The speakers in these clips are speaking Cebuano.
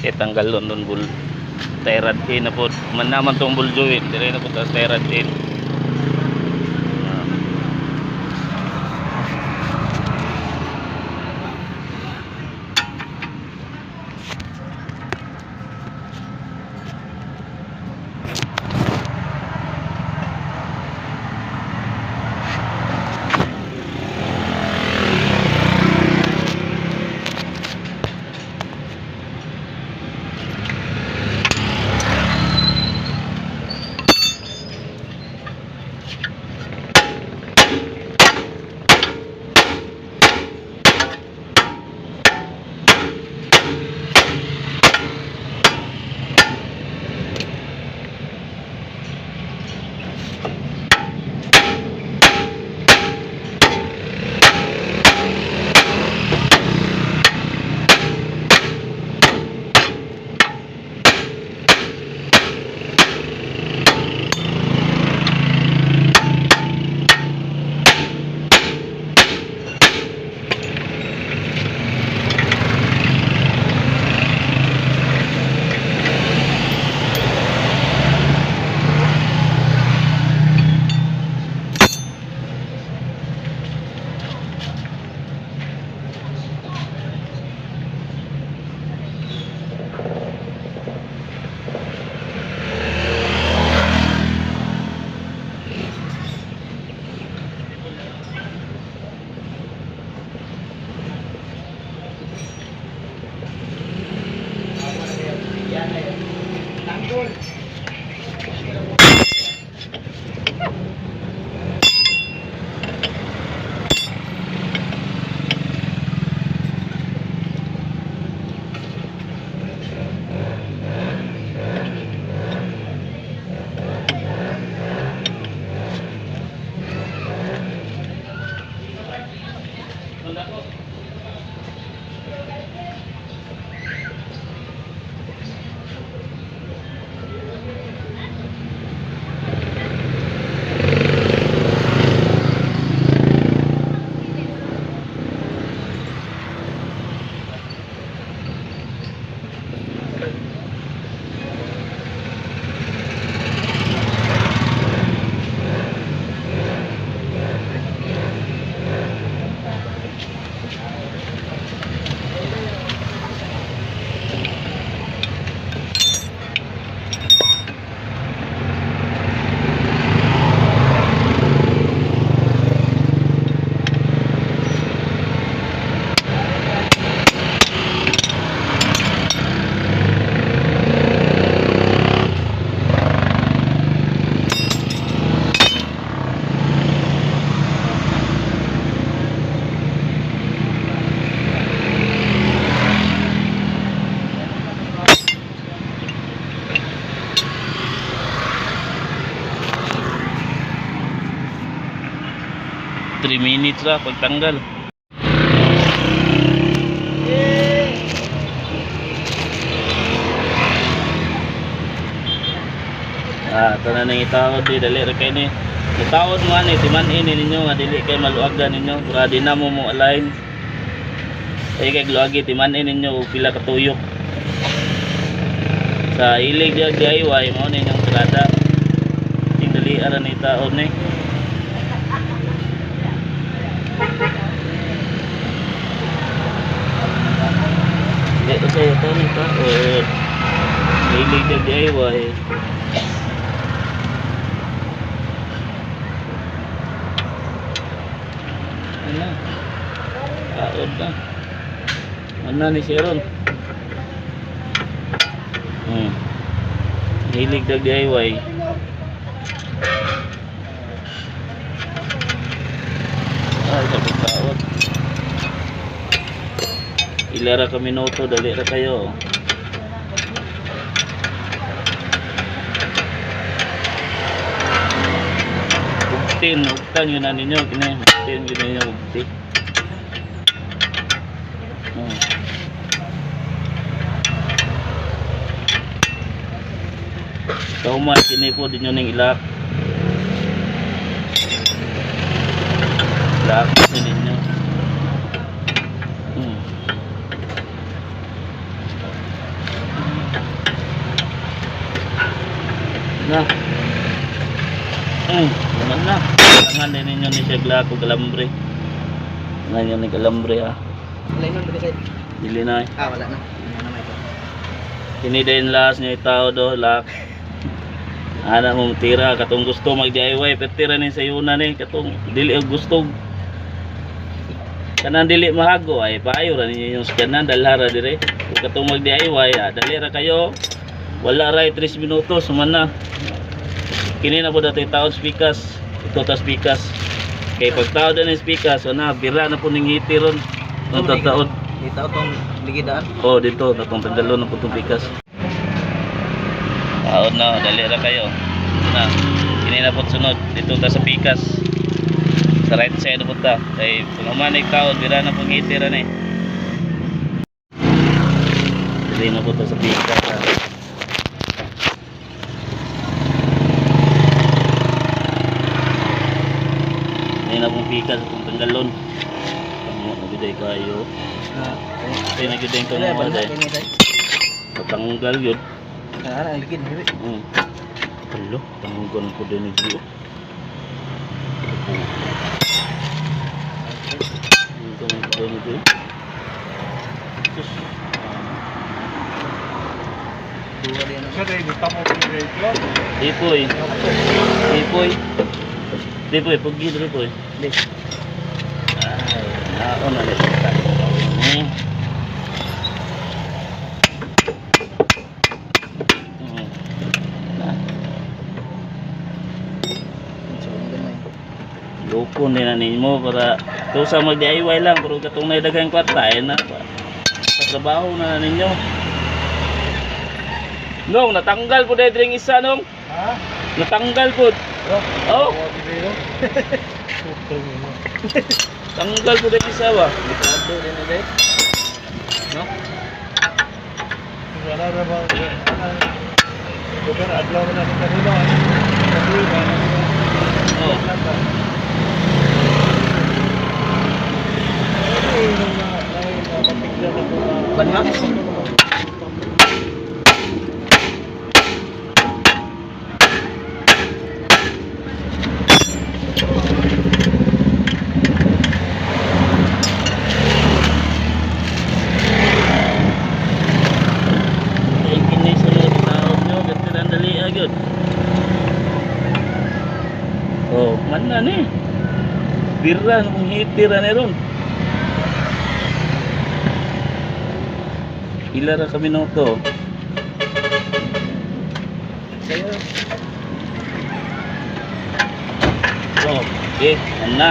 Kay tanggalon nun bul tie rod in na po. Man naman tong ball joint, dire na po ta tie rod in. Ah. Tanggol. 3 minutes ra pagtanggal. Ah, tanan nang itaod di dali ra kay ni. Itaod mo ani timan-in ninyo nga dili kay maluagan ninyo. Para di na mo mo align. Ay kay luagi timan-in ninyo og pila ka tuyok. Sa ilig di DIY mo ni inyong tirada. Ting dali ara ni itaod ni. Hindi ko sa'yo ito ni taod. Hilig di DIY. Ano? Taod na. Ano ni Sharon? Hilig dag DIY. Ay, tapos taod. Ilara ka minuto, dali ra kayo. Bugtin, bugtan yun na ninyo. Kini, bugtin yun ninyo, bugti. Kauman, kini po din yun yung ilak. Ilak po ninyo. Na. Naman na. Tangan din ninyo ni siya glak og alambre. Tangan niyo ni alambre ha. Wala yun, dili side. Dili na eh. Ah, wala na. Wala na may Kini din last niya itaw do lak. Ana mong tira katong gusto mag DIY pero tira ni sa yuna ni katong dili og gusto. Kanang dili mahago ay paayo ra ninyo yung sakyanan dalha ra dire. Kung katong mag DIY ah, dali ra kayo. Wala ra 3 minutos human na. Kini na po dati taon speakers. Ito ta speakers. Kay pag taod na ni speakers, na bira na po ning hiti ron. Ang tataod. Dito tong ligidaan. Oh, dito natong tanggalon na po itong pikas. Taod na, dali ra kayo. Ito na. Kini na po sunod dito ta sa pikas. Sa right side na po ta. Kay pag humanay taod, bira na pong hiti ra ni. Dali na po ta sa pikas. Ha. Dali na pong pikas itong tanggalon. Tamo na biday kayo. Ah. Ay, nagbiday ka Wala mo ba day. na kini Patanggal yun. Ah, ang ligid dili. Alo, tanggal ko din ni Gio. Tanggal ko din ni Gio. Sus. Duwa din. Siya dahil gusto mo pinag-radio. Dipoy. Dipoy. Dipoy, puggi dipoy. Di. Ay, naon na nito. Na. Loko ni na ninyo para kung sa mag DIY lang pero katong nay daghang kwarta ay na sa trabaho na ninyo. Nong natanggal po dahil ring isa nong. Ha? Natanggal po. Oh, Wag dito. Putang ina. tanggal po dahil isa ba. Dito din na No? Wala na ba? Bukan adlaw na sa kanila. Gabi ba na sila? Oh, Ay, nung na- na- matiglan ako na- Banha? ay kini sa mga tao nyo katiran dali agad. Oh, man na ni. Bira kung hitira ni ron. Ila ra kami minuto. Sayo. Oh, okay, man na.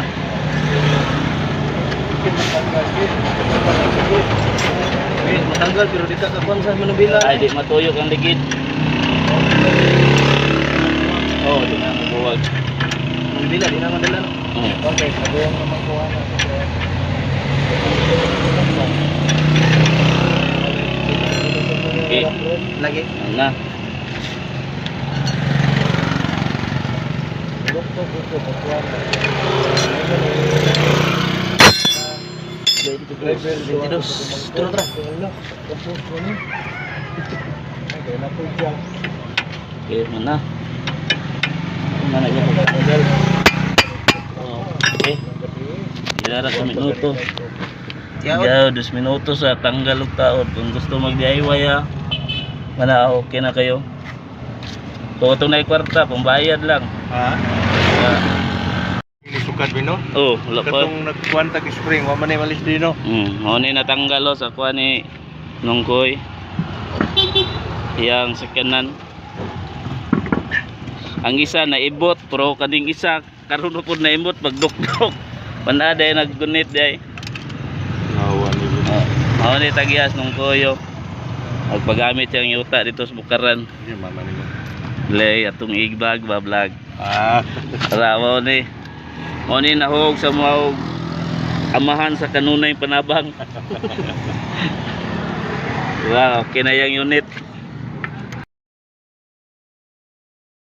Eh, matanggal pero di ka kakuan sa manubila. Ay, di matuyok ang ligid. Oh, di na mabuwag. Manubila di na madala. Oh. Okay, sabihin naman ko ano. Okay. Lagi. Man na. Driver, 22. Tara, tara. Okay, man na. Man na yan. Oh, okay. Ila ra ka minuto. Tiyaw. Yaw, 2 minuto sa tanggal og taod. Kung gusto mag DIY ha, mana okay na kayo. Kung itong na kwarta, pambayad lang. Ha? Ah, Sukad bino? oh, wala pa. Katong nagkuan tag spring, wa man ay malis dino. Mao ni natanggal oh, sa kuha ni Nungkoy. Iyang sakyanan. Ang isa naibot pero kaning isa karon na pud naibot pagdukdok. Panaday naggunit day. Ngawa ni. Oh, mao ni tagiyas Nungkoy. Oh. Magpagamit siyang yuta dito sa Bukaran. Hindi mama nimo. Lay atong igbag ba vlog. Ah, Tara mao ni. Mao ni nahog sa mga og amahan sa kanunay panabang. Wow, okay na yung unit.